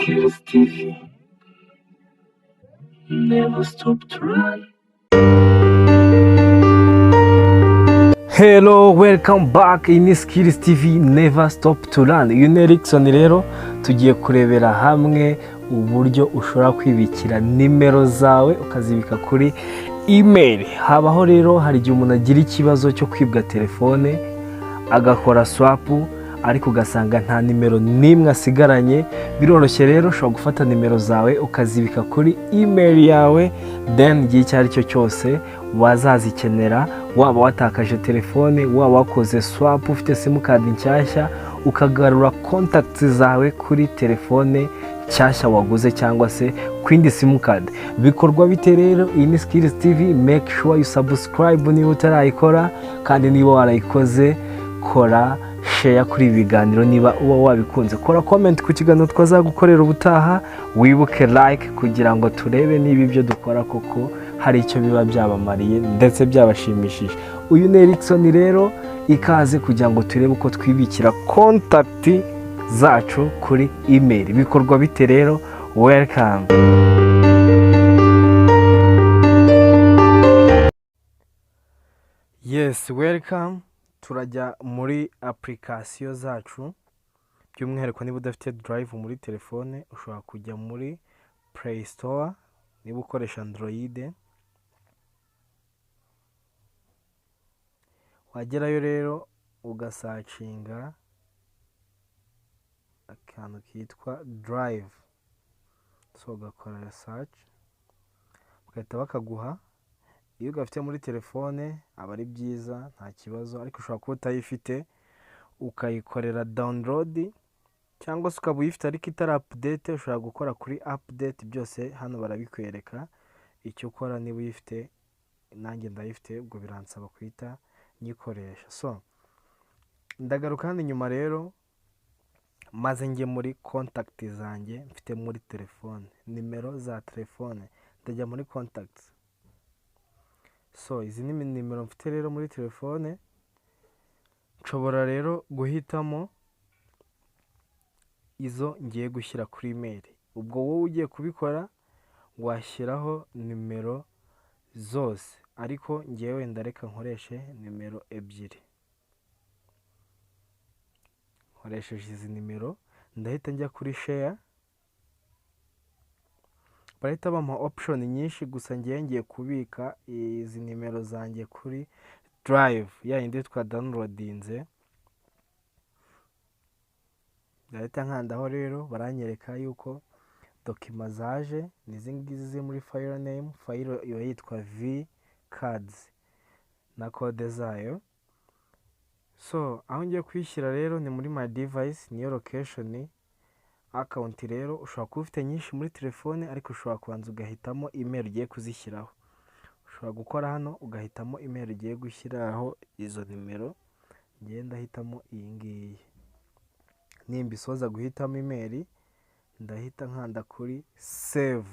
Skills TV. Never stop to learn. Hello, welcome back in Skills TV, never stop to learn. Uyu ni Erickson. Rero tugiye kurebera hamwe uburyo ushobora kwibikira nimero zawe ukazibika kuri email. Habaho rero hari igihe umuntu agira ikibazo cyo kwibwa telefone, agakora swap, ariko ugasanga nta nimero n'imwe asigaranye. Biroroshye rero, ushobora gufata nimero zawe ukazibika kuri email yawe, then igihe icyo ari cyo cyose wazazikenera, waba watakaje telefone, waba wakoze swap, ufite simukadi nshyashya, ukagarura contacts zawe kuri telefone nshyashya waguze cyangwa se ku yindi simukadi. Bikorwa bite rero? Iyi ni Skills TV. Make sure you subscribe niba utarayikora, kandi niba warayikoze, kora share kuri ibi biganiro niba uba wabikunze, kora comment ku kiganiro twazagukorera ubutaha, wibuke like kugira ngo turebe niba ibyo dukora koko hari icyo biba byabamariye ndetse byabashimishije. Uyu ni Erickson rero, ikaze kugira ngo turebe uko twibikira contact zacu kuri email. Bikorwa bite rero? Welcome. Yes, welcome. Turajya muri application zacu. By'umwihariko niba udafite Drive muri telefone, ushobora kujya muri Play Store niba ukoresha Android. Wagerayo rero ugasearchinga akantu kitwa Drive, so ugakora search bagahita bakaguha. Iyo ugafite muri telefone aba ari byiza, nta kibazo, ariko ushobora kuba utayifite ukayikorera download, cyangwa se ukaba uyifite ariko itari update, ushobora gukora kuri update. Byose hano barabikwereka icyo ukora niba uyifite. Nanjye ndayifite, ubwo biransaba guhita nyikoresha. So ndagaruka hano inyuma rero, maze njye muri contact zanjye mfite muri telefone, nimero za telefone. Ndajya muri contact. So izi ni nimero mfite rero muri telefone. Nshobora rero guhitamo izo ngiye gushyira kuri email. Ubwo wowe ugiye kubikora washyiraho nimero zose, ariko ngewe ndareka nkoreshe nimero ebyiri. Nkoresheje izi nimero, ndahita njya kuri share, barahita bampa option nyinshi. Gusa ngewe ngiye kubika izi nimero zanjye kuri Drive ya yindi twadownloadinze. Ndahita nkandaho rero, baranyereka yuko document zaje ni izi ngizi ziri muri file name. File iba yitwa v cards na code zayo. So aho ngiye kuyishyira rero ni muri my device, niyo location. Account rero ushobora kuba ufite nyinshi muri telefone, ariko ushobora kubanza ugahitamo email ugiye kuzishyiraho. Ushobora gukora hano ugahitamo email ugiye gushyiraho izo nimero. Ngewe ndahitamo iyi ngiyi. Nimba isoza guhitamo email, ndahita nkanda kuri save.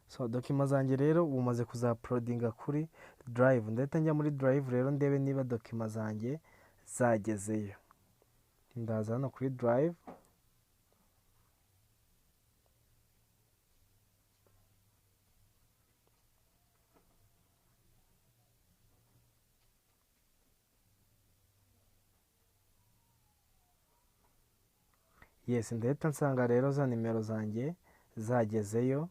So document zanjye rero ubu maze kuzauploadinga kuri Drive. Ndahita njya muri Drive rero ndebe niba document zanjye zagezeyo. Ndaza hano kuri Drive. Yes, ndahita nsanga rero za nimero zanjye zagezeyo.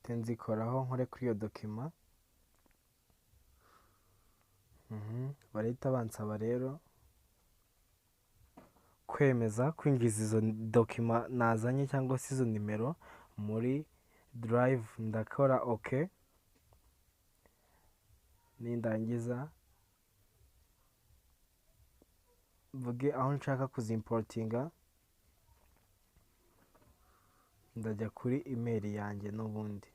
Nzikoraho, nkore kuri iyo document. Barahita bansaba rero kwemeza kwinjiza izo document nazanye cyangwa se izo nimero muri Drive. Ndakora ok, nindangiza mvuge aho nshaka kuzimportinga. Ndajya kuri email yanjye n'ubundi.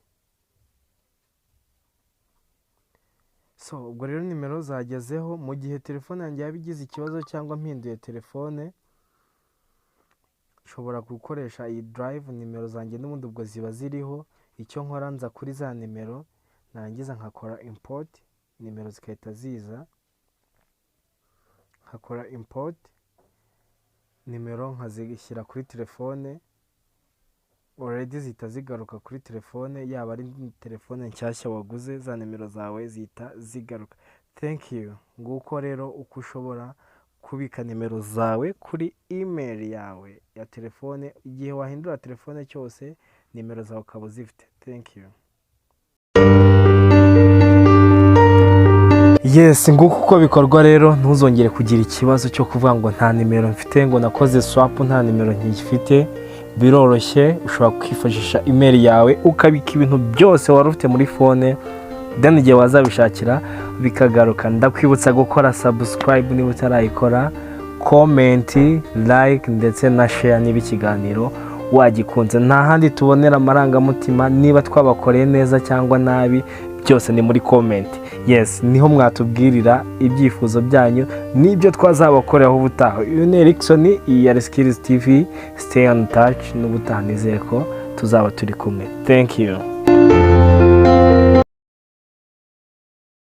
So ubwo rero nimero zagezeho. Mu gihe telefone yanjye yaba igize ikibazo cyangwa mpinduye telefone, nshobora gukoresha iyi Drive, nimero zanjye n'ubundi ubwo ziba ziriho. Icyo nkora, nza kuri za nimero, narangiza nkakora import, nimero zigahita ziza. Nkakora import, nimero nkazishyira kuri telefone, already zihita zigaruka kuri telefone. Yaba ari telefone nshyashya waguze, za nimero zawe zihita zigaruka. Thank you. Nguko rero uko ushobora kubika nimero zawe kuri email yawe ya telefone, igihe wahindura telefone cyose nimero zawe ukaba uzifite. Thank you. Yes, nguko uko bikorwa rero. Ntuzongere kugira ikibazo cyo kuvuga ngo nta nimero mfite, ngo nakoze swap, nta nimero nkifite. Biroroshye, ushobora kwifashisha email yawe ukabika ibintu byose wari ufite muri phone, then igihe wazabishakira bikagaruka. Ndakwibutsa gukora subscribe niba utarayikora, comment, like ndetse na share niba ikiganiro wagikunze. Nta handi tubonera amarangamutima niba twabakoreye neza cyangwa nabi, byose ni muri comment. Yes, niho mwatubwirira ibyifuzo byanyu n'ibyo twazabakoreraho ubutaha. Uyu ni Erikson, iyi ya Skills TV. Stay on touch, n'ubutaha nizere ko tuzaba turi kumwe. Thank you.